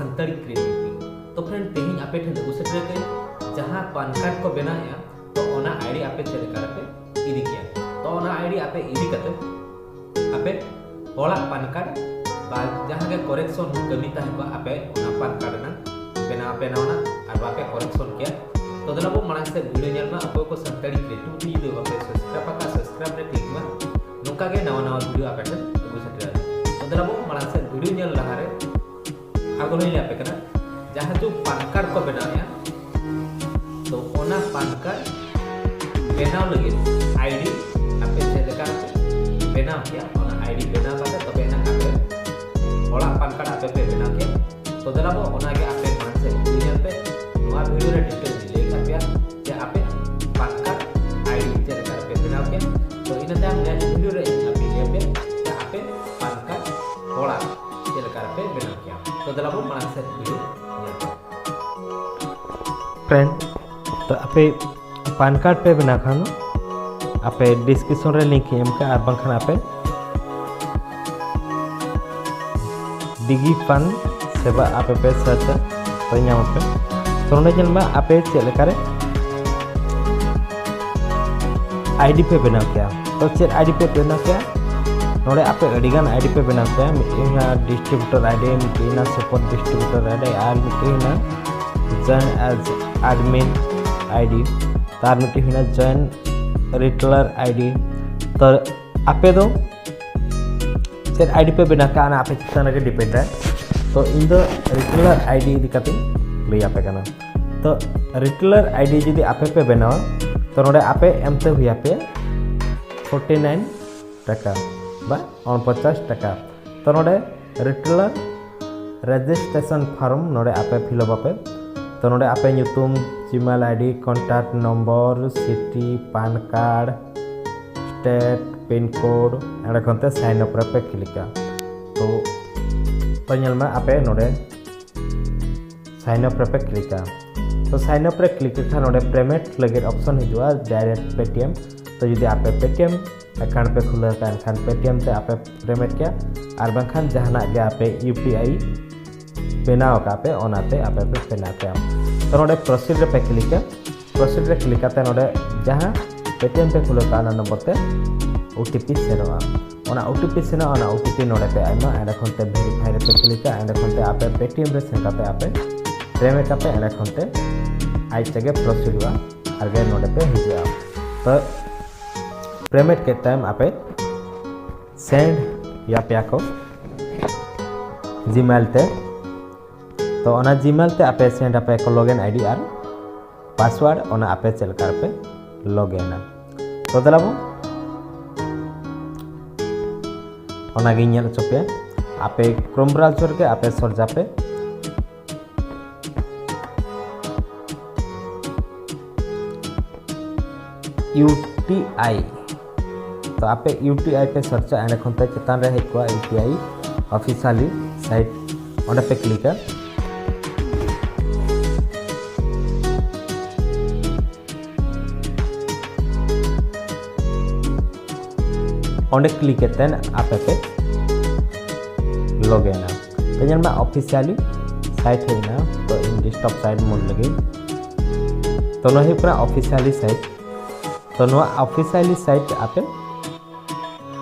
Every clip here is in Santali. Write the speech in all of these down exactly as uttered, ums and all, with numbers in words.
ᱥᱟᱱᱛᱟᱲᱤ ᱠᱨᱤᱭᱮᱴᱤᱵᱷᱤᱴᱤ᱾ ᱛᱚ ᱯᱷᱨᱮᱱᱰ, ᱛᱮᱦᱮᱧ ᱟᱯᱮ ᱴᱷᱮᱱ ᱟᱹᱜᱩ ᱥᱮᱴᱮᱨ ᱠᱟᱹᱧ ᱡᱟᱦᱟᱸ ᱯᱟᱱ ᱠᱟᱨᱰ ᱠᱚ ᱵᱮᱱᱟᱣᱮᱫᱼᱟ, ᱛᱚ ᱚᱱᱟ ᱟᱭᱰᱤ ᱟᱯᱮ ᱪᱮᱫ ᱞᱮᱠᱟ ᱨᱮᱯᱮ ᱤᱫᱤ ᱠᱮᱭᱟ᱾ ᱛᱚ ᱚᱱᱟ ᱟᱭᱰᱤ ᱟᱯᱮ ᱤᱫᱤ ᱠᱟᱛᱮ ᱟᱯᱮ ᱦᱚᱲᱟᱜ ᱯᱟᱱ ᱠᱟᱨᱰ ᱵᱟ ᱡᱟᱦᱟᱸ ᱜᱮ ᱠᱚᱨᱮᱠᱥᱚᱱ ᱠᱟᱹᱢᱤ ᱛᱟᱦᱮᱸ ᱠᱚᱜᱼᱟ, ᱟᱯᱮ ᱚᱱᱟ ᱯᱟᱱ ᱠᱟᱨᱰ ᱨᱮᱱᱟᱜ ᱵᱮᱱᱟᱣ ᱟᱯᱮ ᱱᱟᱣᱟᱱᱟᱜ ᱟᱨ ᱵᱟᱯᱮ ᱠᱚᱨᱮᱠᱥᱚᱱ ᱠᱮᱭᱟ᱾ ᱛᱚ ᱫᱮᱞᱟ ᱵᱚ ᱢᱟᱲᱟᱝ ᱥᱮᱫ ᱵᱷᱤᱰᱤᱭᱳ ᱧᱮᱞ ᱢᱟ᱾ ᱚᱠᱚᱭ ᱠᱚ ᱥᱟᱱᱛᱟᱲᱤ ᱠᱨᱤᱭᱮᱴᱤᱵᱷᱤᱴᱤ ᱡᱩᱫᱤ ᱵᱟᱯᱮ ᱥᱟᱵᱥᱠᱨᱟᱭᱤᱵ ᱟᱠᱟᱫ, ᱥᱟᱵᱥᱠᱨᱟᱭᱤᱵ ᱨᱮ ᱠᱞᱤᱠ ᱢᱟ᱾ ᱱᱚᱝᱠᱟ ᱜᱮ ᱱᱟᱣᱟ ᱱᱟᱣᱟ ᱵᱷᱤᱰᱤᱭᱳ ᱟᱯᱮ ᱴᱷᱮᱱ ᱟᱹᱜᱩ ᱥᱮᱴᱮᱨᱟ᱾ ᱛᱚ ᱫᱮᱞᱟ ᱵᱚ ᱢᱟᱲᱟᱝ ᱥᱮᱫ ᱵᱷᱤᱰᱤᱭᱳ ᱧᱮᱞ ᱞᱟᱦᱟᱨᱮ ᱟᱨ ᱫᱚᱞᱤᱧ ᱞᱟᱹᱭ ᱟᱯᱮ ᱠᱟᱱᱟ, ᱡᱟᱦᱟᱸ ᱡᱚ ᱯᱟᱱ ᱠᱟᱨᱰ ᱠᱚ ᱵᱮᱱᱟᱣᱮᱫᱼᱟ, ᱛᱚ ᱚᱱᱟ ᱯᱟᱱ ᱠᱟᱨᱰ ᱵᱮᱱᱟᱣ ᱞᱟᱹᱜᱤᱫ ᱟᱭᱰᱤ ᱟᱯᱮ ᱪᱮᱫ ᱞᱮᱠᱟ ᱯᱮ ᱵᱮᱱᱟᱣ ᱠᱮᱭᱟ, ᱚᱱᱟ ᱟᱭᱰᱤ ᱵᱮᱱᱟᱣ ᱠᱟᱛᱮ ᱛᱚᱵᱮ ᱮᱱᱟᱝ ᱟᱯᱮ ᱦᱚᱲᱟᱜ ᱯᱟᱱ ᱠᱟᱨᱰ ᱟᱯᱮ ᱯᱮ ᱵᱮᱱᱟᱣ ᱠᱮᱭᱟ᱾ ᱛᱚ ᱫᱮᱞᱟ ᱵᱚ ᱚᱱᱟᱜᱮ ᱟᱯᱮ ᱢᱟᱲᱟᱝ ᱥᱮᱫ ᱵᱷᱤᱰᱤᱭᱳ ᱧᱮᱞ ᱯᱮ᱾ ᱱᱚᱣᱟ ᱵᱷᱤᱰᱤᱭᱳ ᱨᱮ ᱰᱤᱴᱮᱞ ᱤᱧ ᱞᱟᱹᱭ ᱠᱟᱜ ᱯᱮᱭᱟ ᱡᱮ ᱟᱯᱮ ᱯᱟᱱ ᱠᱟᱨᱰ ᱟᱭᱰᱤ ᱪᱮᱫ ᱞᱮᱠᱟ ᱨᱮᱯᱮ ᱵᱮᱱᱟᱣ ᱠᱮᱭᱟ᱾ ᱛᱚ ᱤᱱᱟᱹ ᱛᱟᱭᱚᱢ ᱱᱮᱠᱥᱴ ᱵᱷᱤᱰᱤᱭᱳ ᱨᱮ ᱤᱧ ᱟᱯᱮ ᱞᱟᱹᱭ ᱟᱯᱮᱭᱟ ᱡᱮ ᱟᱯᱮ ᱯᱟᱱ ᱠᱟᱨᱰ ᱦᱚᱲᱟᱜ ᱪᱮᱫ ᱞᱮᱠᱟ ᱨᱮᱯᱮ ᱵᱮᱱᱟᱣ ᱠᱮᱭᱟ᱾ ᱛᱚ ᱫᱮᱞᱟ ᱵᱚ ᱢᱟᱲᱟᱝ ᱥᱮᱫ ᱵᱷᱤᱰᱤᱭᱳ ᱧᱮᱞ ᱯᱮ᱾ ᱯᱷᱨᱮᱱᱰ, ᱛᱚ ᱟᱯᱮ ᱯᱟᱱ ᱠᱟᱨᱰ ᱯᱮ ᱵᱮᱱᱟᱣ ᱠᱷᱟᱱ ᱟᱯᱮ ᱰᱤᱥᱠᱨᱤᱯᱥᱚᱱ ᱨᱮ ᱞᱤᱝᱠ ᱤᱧ ᱮᱢ ᱠᱟᱜᱼᱟ, ᱟᱨ ᱵᱟᱝᱠᱷᱟᱱ ᱟᱯᱮ ᱰᱤᱜᱤ ᱯᱟᱱ ᱥᱮᱵᱟ ᱟᱯᱮ ᱯᱮ ᱥᱟᱨᱪᱟ, ᱛᱚ ᱧᱟᱢ ᱟᱯᱮ᱾ ᱛᱚ ᱱᱚᱰᱮ ᱧᱮᱞ ᱢᱮ ᱟᱯᱮ ᱪᱮᱫ ᱞᱮᱠᱟᱨᱮ ᱟᱭᱰᱤ ᱯᱮ ᱵᱮᱱᱟᱣ ᱠᱮᱭᱟ᱾ ᱛᱚ ᱪᱮᱫ ᱟᱭᱰᱤ ᱯᱮ ᱵᱮᱱᱟᱣ ᱠᱮᱭᱟ? ᱱᱚᱰᱮ ᱟᱯᱮ ᱟᱹᱰᱤᱜᱟᱱ ᱟᱭᱰᱤ ᱯᱮ ᱵᱮᱱᱟᱣ ᱠᱮᱭᱟ᱾ ᱢᱤᱫᱴᱮᱱ ᱦᱩᱭᱱᱟ ᱰᱤᱥᱴᱨᱤᱵᱤᱭᱩᱴᱚᱨ ᱟᱭᱰᱤ, ᱢᱤᱫᱴᱮᱱ ᱦᱩᱭᱱᱟ ᱥᱟᱯᱳᱨᱴ ᱰᱤᱥᱴᱨᱤᱵᱤᱭᱩᱴᱚᱨ ᱟᱭᱰᱤ, ᱟᱨ ᱢᱤᱫᱴᱮᱱ ᱦᱩᱭᱱᱟ ᱡᱚᱭᱮᱱ ᱮᱡ ᱮᱰᱢᱤᱱ ᱟᱭᱰᱤ, ᱟᱨ ᱢᱤᱫᱴᱮᱱ ᱦᱩᱭᱱᱟ ᱡᱚᱭᱮᱱ ᱨᱤᱴᱮᱞᱟᱨ ᱟᱭᱰᱤ᱾ ᱛᱚ ᱟᱯᱮ ᱫᱚ ᱪᱮᱫ ᱟᱭᱰᱤ ᱯᱮ ᱵᱮᱱᱟᱣ ᱠᱟᱜᱼᱟ, ᱚᱱᱟ ᱟᱯᱮ ᱪᱮᱛᱟᱱ ᱨᱮᱜᱮ ᱰᱤᱯᱮᱱᱰ ᱟᱭ᱾ ᱛᱚ ᱤᱧ ᱫᱚ ᱨᱤᱴᱮᱞᱟᱨ ᱟᱭᱰᱤ ᱤᱫᱤ ᱠᱟᱛᱮᱧ ᱞᱟᱹᱭ ᱟᱯᱮ ᱠᱟᱱᱟ᱾ ᱛᱚ ᱨᱤᱴᱮᱞᱟᱨ ᱟᱭᱰᱤ ᱡᱩᱫᱤ ᱟᱯᱮ ᱯᱮ ᱵᱮᱱᱟᱣᱟ, ᱛᱚ ᱱᱚᱰᱮ ᱟᱯᱮ ᱮᱢᱛᱮ ᱦᱩᱭ ᱟᱯᱮᱭᱟ ᱯᱷᱳᱨᱴᱤ ᱱᱟᱭᱤᱱ ᱴᱟᱠᱟ ᱵᱟ ᱩᱱᱯᱚᱧᱪᱟᱥ ᱴᱟᱠᱟ᱾ ᱛᱚ ᱱᱚᱰᱮ ᱨᱤᱴᱮᱞᱟᱨ ᱨᱮᱡᱤᱥᱴᱨᱮᱥᱚᱱ ᱯᱷᱚᱨᱢ ᱱᱚᱰᱮ ᱟᱯᱮ ᱯᱷᱤᱞᱟᱯ ᱟᱯᱮ᱾ ᱛᱚ ᱱᱚᱰᱮ ᱟᱯᱮ ᱧᱩᱛᱩᱢ, Gmail ID, contact number, city, PAN card, state, pin code, ᱚᱸᱰᱮ ᱠᱷᱚᱱ ᱛᱮ ᱥᱟᱭᱤᱱ ᱟᱯ ᱨᱮᱯᱮ ᱠᱞᱤᱠᱟ᱾ ᱛᱚ ᱛᱚ ᱧᱮᱞ ᱢᱮ ᱟᱯᱮ ᱱᱚᱰᱮ ᱥᱟᱭᱤᱱ ᱟᱯ ᱨᱮᱯᱮ ᱠᱞᱤᱠᱟ᱾ ᱛᱚ ᱥᱟᱭᱤᱱ ᱟᱯ ᱨᱮ ᱠᱞᱤᱠ ᱞᱮᱠᱷᱟᱱ ᱱᱚᱰᱮ ᱯᱮᱢᱮᱱᱴ ᱞᱟᱹᱜᱤᱫ ᱚᱯᱥᱚᱱ ᱦᱤᱡᱩᱜᱼᱟ, ᱰᱟᱭᱨᱮᱠᱴ ᱯᱮᱴᱤᱮᱢ᱾ ᱛᱚ ᱡᱩᱫᱤ ᱟᱯᱮ ᱯᱮᱴᱤᱮᱢ ᱮᱠᱟᱣᱩᱱᱴ ᱯᱮ ᱠᱷᱩᱞᱟᱹᱣ ᱠᱟᱜᱼᱟ, ᱮᱱᱠᱷᱟᱱ ᱯᱮᱴᱤᱮᱢ ᱛᱮ ᱟᱯᱮ ᱯᱮᱢᱮᱱᱴ ᱠᱮᱭᱟ, ᱟᱨ ᱵᱟᱝᱠᱷᱟᱱ ᱡᱟᱦᱟᱱᱟᱜ ᱜᱮ ᱟᱯᱮ ᱤᱭᱩ ᱯᱤ ᱟᱭ ᱵᱮᱱᱟᱣ ᱟᱠᱟᱫ ᱯᱮ, ᱚᱱᱟᱛᱮ ᱟᱯᱮ ᱯᱮ ᱵᱮᱱᱟᱣ ᱠᱮᱜᱼᱟ᱾ ᱛᱚ ᱱᱚᱰᱮ ᱯᱨᱚᱥᱤᱰ ᱨᱮᱯᱮ ᱠᱞᱤᱠᱟ᱾ ᱯᱨᱚᱥᱤᱰ ᱨᱮ ᱠᱞᱤᱠ ᱠᱟᱛᱮ ᱱᱚᱰᱮ ᱡᱟᱦᱟᱸ ᱯᱮᱴᱤᱮᱢ ᱯᱮ ᱠᱷᱩᱞᱟᱹᱣ ᱠᱟᱜᱼᱟ, ᱚᱱᱟ ᱱᱚᱢᱵᱚᱨ ᱛᱮ ᱳ ᱴᱤ ᱯᱤ ᱥᱮᱱᱚᱜᱼᱟ᱾ ᱚᱱᱟ ᱳ ᱴᱤ ᱯᱤ ᱥᱮᱱᱚᱜᱼᱟ, ᱚᱱᱟ ᱳ ᱴᱤ ᱯᱤ ᱱᱚᱰᱮ ᱯᱮ ᱮᱢᱟ᱾ ᱮᱸᱰᱮ ᱠᱷᱚᱱ ᱛᱮ ᱵᱷᱮᱨᱤᱯᱷᱟᱭ ᱨᱮᱯᱮ ᱠᱞᱤᱠᱟ᱾ ᱮᱸᱰᱮ ᱠᱷᱚᱱ ᱛᱮ ᱟᱯᱮ ᱯᱮᱴᱤᱮᱢ ᱨᱮ ᱥᱮᱱ ᱠᱟᱛᱮ ᱟᱯᱮ ᱯᱮᱢᱮᱱᱴ ᱟᱯᱮ᱾ ᱮᱸᱰᱮ ᱠᱷᱚᱱ ᱛᱮ ᱟᱡ ᱛᱮᱜᱮ ᱯᱨᱚᱥᱤᱰᱚᱜᱼᱟ ᱟᱨ ᱜᱮ ᱱᱚᱰᱮ ᱯᱮ ᱦᱤᱡᱩᱜᱼᱟ᱾ ᱛᱚ ᱯᱮᱢᱮᱱᱴ ᱠᱮᱫ ᱛᱟᱭᱚᱢ ᱟᱯᱮ ᱥᱮᱱᱰ ᱟᱯᱮᱭᱟ ᱠᱚ ᱡᱤᱢᱮᱞ ᱛᱮ᱾ ᱛᱚ ᱚᱱᱟ ᱡᱤᱢᱮᱞ ᱛᱮ ᱟᱯᱮ ᱥᱮᱱᱰ ᱟᱯᱮᱭᱟ ᱠᱚ ᱞᱚᱜᱤᱱ ᱟᱭᱰᱤ ᱟᱨ ᱯᱟᱥᱣᱟᱨᱰ, ᱚᱱᱟ ᱟᱯᱮ ᱪᱮᱫ ᱞᱮᱠᱟ ᱨᱮᱯᱮ ᱞᱚᱜᱤᱱᱟ᱾ ᱛᱚ ᱫᱮᱞᱟ ᱵᱚᱱ ᱚᱱᱟᱜᱤᱧ ᱧᱮᱞ ᱦᱚᱪᱚ ᱯᱮᱭᱟ᱾ ᱟᱯᱮ ᱠᱨᱳᱢ ᱵᱨᱟᱣᱡᱟᱨ ᱜᱮ ᱟᱯᱮ ᱥᱚᱨᱪ ᱟᱯᱮ ᱤᱭᱩ ᱴᱤ ᱟᱭ᱾ ᱛᱚ ᱟᱯᱮ ᱤᱭᱩ ᱴᱤ ᱟᱭ ᱯᱮ ᱥᱟᱨᱪᱟ, ᱮᱸᱰᱮ ᱠᱷᱚᱱ ᱛᱮ ᱪᱮᱛᱟᱱ ᱨᱮ ᱦᱮᱡ ᱠᱚᱜᱼᱟ U T I official site, ᱚᱸᱰᱮ ᱯᱮ ᱠᱞᱤᱠᱟ᱾ ᱚᱸᱰᱮ ᱠᱞᱤᱠ ᱠᱟᱛᱮ ᱟᱯᱮ ᱯᱮ ᱞᱚᱜᱤᱱᱟ᱾ ᱛᱚ ᱧᱮᱞ ᱢᱮ ᱚᱯᱷᱤᱥᱤᱭᱟᱞᱤ ᱥᱟᱭᱤᱴ ᱦᱮᱡ ᱮᱱᱟ᱾ ᱛᱚ ᱤᱧ ᱰᱮᱥᱠᱴᱚᱯ ᱥᱟᱭᱤᱴ ᱢᱩᱫ ᱞᱟᱹᱜᱤᱫ᱾ ᱛᱚ ᱱᱚᱣᱟ ᱦᱩᱭᱩᱜ ᱠᱟᱱᱟ ᱚᱯᱷᱤᱥᱤᱭᱟᱞᱤ ᱥᱟᱭᱤᱴ᱾ ᱛᱚ ᱱᱚᱣᱟ ᱚᱯᱷᱤᱥᱤᱭᱟᱞᱤ ᱥᱟᱭᱤᱴ ᱟᱯᱮ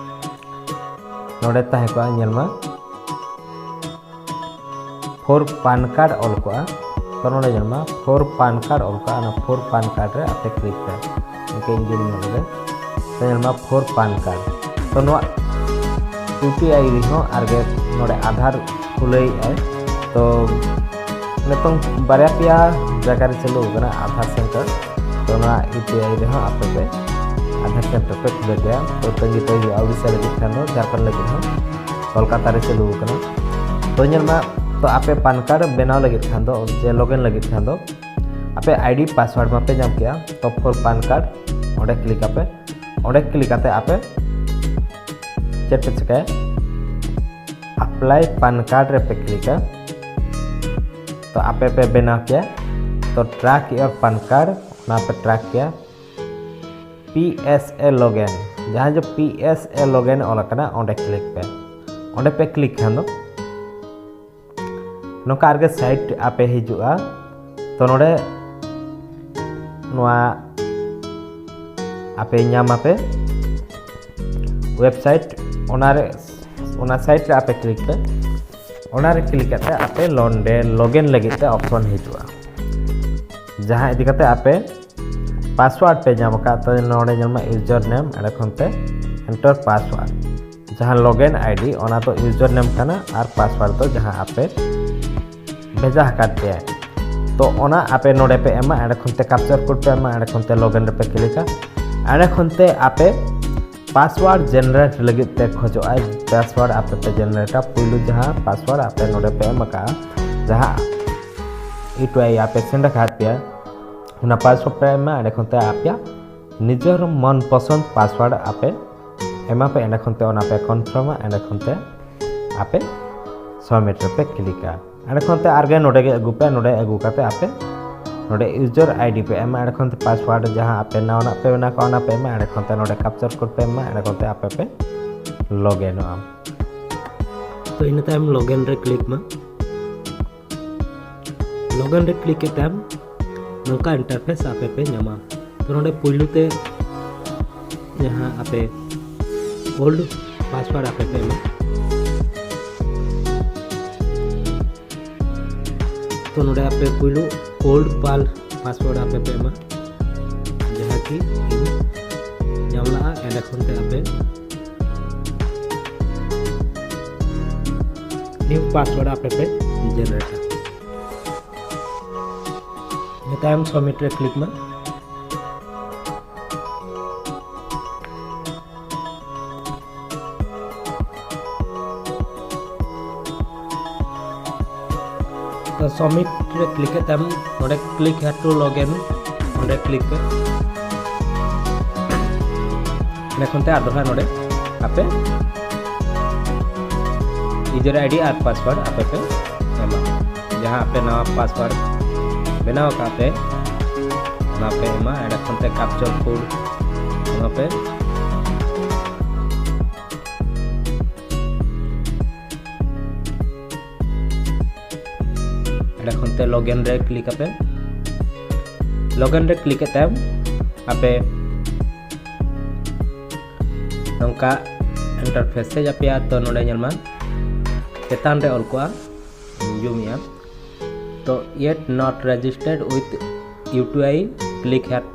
ᱱᱚᱰᱮ ᱛᱟᱦᱮᱸ ᱠᱚᱜᱼᱟ, ᱧᱮᱞ ᱢᱟ ᱯᱷᱚᱨ ᱯᱟᱱ ᱠᱟᱨᱰ ᱚᱞ ᱠᱚᱜᱼᱟ᱾ ᱛᱚ ᱱᱚᱰᱮ ᱧᱮᱞ ᱢᱟ ᱯᱷᱚᱨ ᱯᱟᱱ ᱠᱟᱨᱰ ᱚᱞ ᱠᱚᱜᱼᱟ, ᱚᱱᱟ ᱯᱷᱚᱨ ᱯᱟᱱ ᱠᱟᱨᱰ ᱨᱮ ᱟᱯᱮ ᱠᱞᱤᱠ ᱯᱮ᱾ ᱤᱱᱠᱟᱹ ᱤᱧ ᱡᱩᱢ ᱧᱚᱜ ᱞᱮᱜᱮ᱾ ᱛᱚ ᱧᱮᱞ ᱢᱟ ᱯᱷᱚᱨ ᱯᱟᱱ ᱠᱟᱨᱰ᱾ ᱛᱚ ᱱᱚᱣᱟ ᱤᱭᱩ ᱯᱤ ᱟᱭ ᱨᱮᱦᱚᱸ ᱟᱨᱜᱮ ᱱᱚᱰᱮ ᱟᱫᱷᱟᱨ ᱠᱷᱩᱞᱟᱹᱭᱮᱫ ᱟᱭ᱾ ᱛᱚ ᱱᱤᱛᱚᱝ ᱵᱟᱨᱭᱟ ᱯᱮᱭᱟ ᱡᱟᱭᱜᱟ ᱨᱮ ᱪᱟᱹᱞᱩ ᱟᱠᱟᱱᱟ ᱟᱫᱷᱟᱨ ᱥᱮᱱᱴᱟᱨ᱾ ᱛᱚ ᱱᱚᱣᱟ ᱤᱭᱩ ᱯᱤ ᱟᱭ ᱨᱮᱦᱚᱸ ᱟᱯᱮ ᱯᱮ ᱟᱫᱷᱟᱨ ᱥᱮᱱᱴᱟᱨ ᱯᱮ ᱠᱷᱩᱞᱟᱹᱣ ᱫᱟᱲᱮᱭᱟᱜᱼᱟ᱾ ᱛᱚ ᱛᱟᱺᱜᱤ ᱛᱟᱺᱜᱤ ᱦᱩᱭᱩᱜᱼᱟ, ᱩᱲᱤᱥᱥᱟ ᱞᱟᱹᱜᱤᱫ ᱠᱷᱟᱱ ᱫᱚ, ᱡᱷᱟᱲᱠᱷᱚᱸᱰ ᱞᱟᱹᱜᱤᱫ ᱦᱚᱸ, ᱠᱳᱞᱠᱟᱛᱟ ᱨᱮ ᱪᱟᱹᱞᱩ ᱟᱠᱟᱱᱟ᱾ ᱛᱚ ᱧᱮᱞ ᱢᱟ, ᱛᱚ ᱟᱯᱮ ᱯᱟᱱ ᱠᱟᱨᱰ ᱵᱮᱱᱟᱣ ᱞᱟᱹᱜᱤᱫ ᱠᱷᱟᱱ ᱫᱚ, ᱡᱮ ᱞᱚᱜᱤᱱ ᱞᱟᱹᱜᱤᱫ ᱠᱷᱟᱱ ᱫᱚ, ᱟᱯᱮ ᱟᱭᱰᱤ ᱯᱟᱥᱣᱟᱨᱰ ᱢᱟᱯᱮ ᱧᱟᱢ ᱠᱮᱜᱼᱟ᱾ ᱛᱚ ᱯᱷᱚᱨ ᱯᱟᱱ ᱠᱟᱨᱰ ᱚᱸᱰᱮ ᱠᱞᱤᱠ ᱟᱯᱮ᱾ ᱚᱸᱰᱮ ᱠᱞᱤᱠ ᱠᱟᱛᱮ ᱟᱯᱮ ᱪᱮᱫ ᱯᱮ ᱪᱤᱠᱟᱹᱭᱟ? ᱟᱯᱞᱟᱭ ᱯᱟᱱ ᱠᱟᱨᱰ ᱨᱮᱯᱮ ᱠᱞᱤᱠᱟ᱾ ᱛᱚ ᱟᱯᱮ ᱯᱮ ᱵᱮᱱᱟᱣ ᱠᱮᱭᱟ᱾ ᱛᱚ ᱴᱨᱮᱠ ᱭᱳᱨ ᱯᱟᱱ ᱠᱟᱨᱰ, ᱚᱱᱟ ᱯᱮ ᱴᱨᱮᱠ ᱠᱮᱭᱟ᱾ ᱯᱤ ᱮᱥ ᱮ ᱞᱚᱜᱤᱱ, ᱡᱟᱦᱟᱸ ᱡᱮ ᱯᱤ ᱮᱥ ᱮ ᱞᱚᱜᱤᱱ ᱚᱞ ᱟᱠᱟᱱᱟ, ᱚᱸᱰᱮ ᱠᱞᱤᱠ ᱯᱮ᱾ ᱚᱸᱰᱮ ᱯᱮ ᱠᱞᱤᱠ ᱠᱷᱟᱱ ᱫᱚ ᱱᱚᱝᱠᱟ ᱟᱨᱜᱮ ᱥᱟᱭᱤᱴ ᱟᱯᱮ ᱦᱤᱡᱩᱜᱼᱟ᱾ ᱛᱚ ᱱᱚᱰᱮ ᱱᱚᱣᱟ ᱟᱯᱮ ᱧᱟᱢ ᱟᱯᱮ ᱣᱮᱵᱥᱟᱭᱤᱴ, ᱚᱱᱟᱨᱮ ᱚᱱᱟ ᱥᱟᱭᱤᱴ ᱨᱮ ᱟᱯᱮ ᱠᱞᱤᱠ ᱯᱮ᱾ ᱚᱱᱟᱨᱮ ᱠᱞᱤᱠ ᱠᱟᱛᱮ ᱟᱯᱮ ᱱᱚᱰᱮ ᱞᱚᱜᱤᱱ ᱞᱟᱹᱜᱤᱫ ᱛᱮ ᱚᱯᱥᱚᱱ ᱦᱤᱡᱩᱜᱼᱟ, ᱡᱟᱦᱟᱸ ᱤᱫᱤ ᱠᱟᱛᱮ ᱟᱯᱮ ᱯᱟᱥᱣᱟᱨᱰ ᱯᱮ ᱧᱟᱢ ᱟᱠᱟᱫ᱾ ᱛᱚ ᱱᱚᱰᱮ ᱧᱮᱞ ᱢᱮ ᱤᱭᱩᱡᱟᱨ ᱱᱮᱢ, ᱮᱸᱰᱮ ᱠᱷᱚᱱ ᱛᱮ ᱮᱱᱴᱟᱨ ᱯᱟᱥᱣᱟᱨᱰ᱾ ᱡᱟᱦᱟᱸ ᱞᱚᱜᱤᱱ ᱟᱭᱰᱤ ᱚᱱᱟ ᱫᱚ ᱤᱭᱩᱡᱟᱨ ᱱᱮᱢ ᱠᱟᱱᱟ ᱟᱨ ᱯᱟᱥᱣᱟᱨᱰ ᱫᱚ ᱡᱟᱦᱟᱸ ᱟᱯᱮ ᱵᱷᱮᱡᱟ ᱟᱠᱟᱫ ᱯᱮᱭᱟ᱾ ᱛᱚ ᱚᱱᱟ ᱟᱯᱮ ᱱᱚᱰᱮ ᱯᱮ ᱮᱢᱟ, ᱮᱸᱰᱮ ᱠᱷᱚᱱ ᱛᱮ ᱠᱟᱯᱪᱟᱨ ᱠᱳᱰ ᱯᱮ ᱮᱢᱟ, ᱮᱸᱰᱮ ᱠᱷᱚᱱ ᱛᱮ ᱞᱚᱜᱤᱱ ᱨᱮᱯᱮ ᱠᱞᱤᱠᱟ᱾ ᱮᱸᱰᱮ ᱠᱷᱚᱱ ᱛᱮ ᱟᱯᱮ ᱯᱟᱥᱣᱟᱨᱰ ᱡᱮᱱᱟᱨᱮᱴ ᱞᱟᱹᱜᱤᱫ ᱛᱮ ᱠᱷᱚᱡᱚᱜᱼᱟᱭ, ᱯᱟᱥᱣᱟᱨᱰ ᱟᱯᱮ ᱯᱮ ᱡᱮᱱᱟᱨᱮᱴᱟ᱾ ᱯᱩᱭᱞᱩ ᱡᱟᱦᱟᱸ ᱯᱟᱥᱣᱟᱨᱰ ᱟᱯᱮ ᱱᱚᱰᱮ ᱯᱮ ᱮᱢ ᱟᱠᱟᱫᱼᱟ, ᱡᱟᱦᱟᱸ ᱤᱭᱩ ᱴᱤ ᱟᱭ ᱟᱯᱮ ᱥᱮᱱᱰ ᱟᱠᱟᱫ ᱯᱮᱭᱟ, ᱚᱱᱟ ᱯᱟᱥᱣᱟᱨᱰ ᱯᱮ ᱮᱢᱟ᱾ ᱮᱸᱰᱮ ᱠᱷᱚᱱ ᱛᱮ ᱟᱯᱮᱭᱟᱜ ᱱᱤᱡᱮᱨ ᱢᱚᱱ ᱯᱚᱥᱚᱱᱫ ᱯᱟᱥᱣᱟᱨᱰ ᱟᱯᱮ ᱮᱢᱟ ᱯᱮ᱾ ᱮᱸᱰᱮ ᱠᱷᱚᱱ ᱛᱮ ᱚᱱᱟ ᱯᱮ ᱠᱚᱱᱯᱷᱟᱨᱢᱟ᱾ ᱮᱸᱰᱮ ᱠᱷᱚᱱ ᱛᱮ ᱟᱯᱮ ᱥᱚᱵᱢᱤᱴ ᱨᱮᱯᱮ ᱠᱞᱤᱠᱟ᱾ ᱮᱸᱰᱮ ᱠᱷᱚᱱ ᱛᱮ ᱟᱨᱜᱮ ᱱᱚᱰᱮ ᱜᱮ ᱟᱹᱜᱩ ᱯᱮ᱾ ᱱᱚᱰᱮ ᱟᱹᱜᱩ ᱠᱟᱛᱮ ᱟᱯᱮ ᱱᱚᱰᱮ ᱤᱭᱩᱡᱟᱨ ᱟᱭᱰᱤ ᱯᱮ ᱮᱢᱟ᱾ ᱮᱸᱰᱮ ᱠᱷᱚᱱ ᱛᱮ ᱯᱟᱥᱣᱟᱨᱰ ᱡᱟᱦᱟᱸ ᱟᱯᱮ ᱱᱟᱣᱟᱱᱟᱜ ᱯᱮ ᱵᱮᱱᱟᱣ ᱠᱟᱜᱼᱟ, ᱚᱱᱟ ᱯᱮ ᱮᱢᱟ᱾ ᱮᱸᱰᱮ ᱠᱷᱚᱱ ᱛᱮ ᱱᱚᱰᱮ ᱠᱟᱯᱪᱟᱨ ᱠᱳᱰ ᱯᱮ ᱮᱢᱟ᱾ ᱮᱸᱰᱮ ᱠᱷᱚᱱ ᱛᱮ ᱟᱯᱮ ᱯᱮ ᱞᱚᱜᱤᱱᱚᱜᱼᱟ᱾ ᱛᱚ ᱤᱱᱟᱹ ᱛᱟᱭᱚᱢ ᱞᱚᱜᱤᱱ ᱨᱮ ᱠᱞᱤᱠ ᱢᱟ᱾ ᱞᱚᱜᱤᱱ ᱨᱮ ᱠᱞᱤᱠ ᱠᱮᱫ ᱛᱟᱭᱚᱢ ᱱᱚᱝᱠᱟ ᱤᱱᱴᱟᱨᱯᱷᱮᱥ ᱟᱯᱮ ᱯᱮ ᱧᱟᱢᱟ᱾ ᱛᱚ ᱱᱚᱰᱮ ᱯᱩᱭᱞᱩ ᱛᱮ ᱡᱟᱦᱟᱸ ᱟᱯᱮ ᱳᱞᱰ ᱯᱟᱥᱣᱟᱨᱰ ᱟᱯᱮ ᱯᱮ ᱮᱢᱟ, ᱛᱚ ᱱᱚᱰᱮ ᱟᱯᱮ ᱯᱩᱭᱞᱩ ᱳᱞᱰ ᱯᱟᱞ ᱯᱟᱥᱣᱟᱨᱰ ᱟᱯᱮ ᱯᱮ ᱮᱢᱟ, ᱡᱟᱦᱟᱸ ᱠᱤ ᱤᱧ ᱧᱟᱢ ᱞᱟᱜᱼᱟ᱾ ᱮᱸᱰᱮ ᱠᱷᱚᱱ ᱛᱮ ᱟᱯᱮ ᱱᱤᱭᱩ ᱯᱟᱥᱣᱟᱨᱰ ᱟᱯᱮ ᱯᱮ ᱡᱮᱱᱟᱨᱮᱴᱟ᱾ ᱤᱱᱟᱹ ᱛᱟᱭᱚᱢ ᱥᱚᱵᱢᱤᱴ ᱨᱮ ᱠᱞᱤᱠ ᱢᱟ᱾ ᱛᱚ ᱥᱚᱵᱢᱤᱴ ᱨᱮ ᱠᱞᱤᱠ ᱠᱟᱛᱮᱢ ᱱᱚᱰᱮ click here to login, ᱱᱚᱰᱮ ᱠᱞᱤᱠ ᱯᱮ᱾ ᱤᱱᱟᱹ ᱠᱷᱚᱱ ᱛᱮ ᱟᱨ ᱫᱚᱦᱲᱟ ᱱᱚᱰᱮ ᱟᱯᱮ ᱤᱭᱩᱡᱟᱨ ᱟᱭᱰᱤ ᱟᱨ ᱯᱟᱥᱣᱟᱨᱰ ᱟᱯᱮ ᱯᱮ ᱮᱢᱟ᱾ ᱡᱟᱦᱟᱸ ᱟᱯᱮ ᱱᱟᱣᱟ ᱯᱟᱥᱣᱟᱨᱰ ᱵᱮᱱᱟᱣ ᱟᱠᱟᱫ ᱯᱮ, ᱚᱱᱟ ᱯᱮ ᱮᱢᱟ᱾ ᱮᱸᱰᱮ ᱠᱷᱚᱱ ᱛᱮ ᱠᱟᱯᱪᱟᱨ ᱠᱳᱰ ᱮᱢᱟ ᱯᱮ᱾ ᱚᱸᱰᱮ ᱠᱷᱚᱱ ᱛᱮ login ᱨᱮ click ᱟᱯᱮ᱾ Login ᱨᱮ click ᱠᱟᱛᱮ ᱟᱯᱮ ᱱᱚᱝᱠᱟ interface ᱦᱮᱡ ᱟᱯᱮᱭᱟ᱾ ᱛᱚ ᱱᱚᱰᱮ ᱧᱮᱞ ᱢᱟ, ᱪᱮᱛᱟᱱ ᱨᱮ ᱚᱞ ᱠᱚᱜᱼᱟ, zoom ᱮᱜᱼᱟ, ᱛᱚ yet not registered with U T I, click here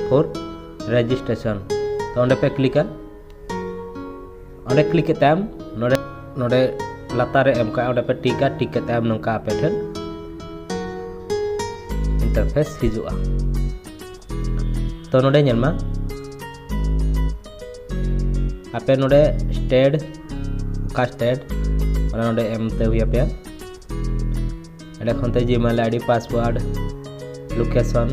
for registration᱾ ᱛᱚ ᱚᱸᱰᱮ ᱯᱮ click ᱟ᱾ ᱚᱸᱰᱮ click ᱠᱟᱛᱮ ᱟᱢ ᱱᱚᱰᱮ, ᱱᱚᱰᱮ ᱞᱟᱛᱟᱨ ᱨᱮ ᱮᱢ ᱠᱟᱜᱼᱟ, ᱚᱸᱰᱮ ᱯᱮ tick ᱟ᱾ Tick ᱠᱟᱛᱮ ᱟᱢ ᱱᱚᱝᱠᱟ ᱟᱯᱮ ᱴᱷᱮᱱ interface ᱦᱤᱡᱩᱜᱼᱟ᱾ ᱛᱚ ᱱᱚᱰᱮ ᱧᱮᱞ ᱢᱟ, ᱟᱯᱮ ᱱᱚᱰᱮ state, ᱚᱠᱟ state, ᱚᱱᱟ ᱱᱚᱰᱮ ᱮᱢ ᱛᱮ ᱦᱩᱭ ᱟᱯᱮᱭᱟ᱾ ᱚᱸᱰᱮ ᱠᱷᱚᱱ ᱛᱮ Gmail ID, password, location,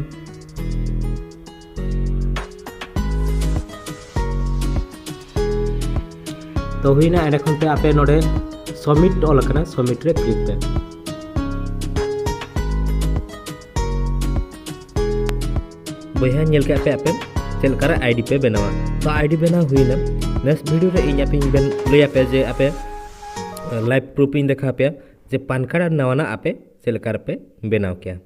ᱛᱚ ᱦᱩᱭᱱᱟ᱾ ᱮᱸᱰᱮ ᱠᱷᱚᱱ ᱛᱮ ᱟᱯᱮ ᱱᱚᱰᱮ submit ᱚᱞ ᱟᱠᱟᱱᱟ, submit ᱨᱮ click ᱯᱮ᱾ ᱵᱚᱭᱦᱟ, ᱧᱮᱞ ᱠᱮᱫ ᱯᱮ ᱟᱯᱮ ᱪᱮᱫ ᱞᱮᱠᱟᱨᱮ ID ᱯᱮ ᱵᱮᱱᱟᱣᱟ᱾ ᱛᱚ ID ᱵᱮᱱᱟᱣ ᱦᱩᱭᱱᱟ᱾ Next video ᱨᱮ ᱤᱧ ᱟᱯᱮᱧ ᱵᱮᱱ ᱞᱟᱹᱭ ᱟᱯᱮ ᱡᱮ ᱟᱯᱮ live proof ᱤᱧ ᱫᱮᱠᱷᱟᱣ ᱟᱯᱮᱭᱟ ᱡᱮ PAN card ᱟᱨ ᱱᱟᱣᱟᱱᱟᱜ ᱟᱯᱮ ᱪᱮᱫ ᱞᱮᱠᱟ ᱨᱮᱯᱮ ᱵᱮᱱᱟᱣ ᱠᱮᱭᱟ᱾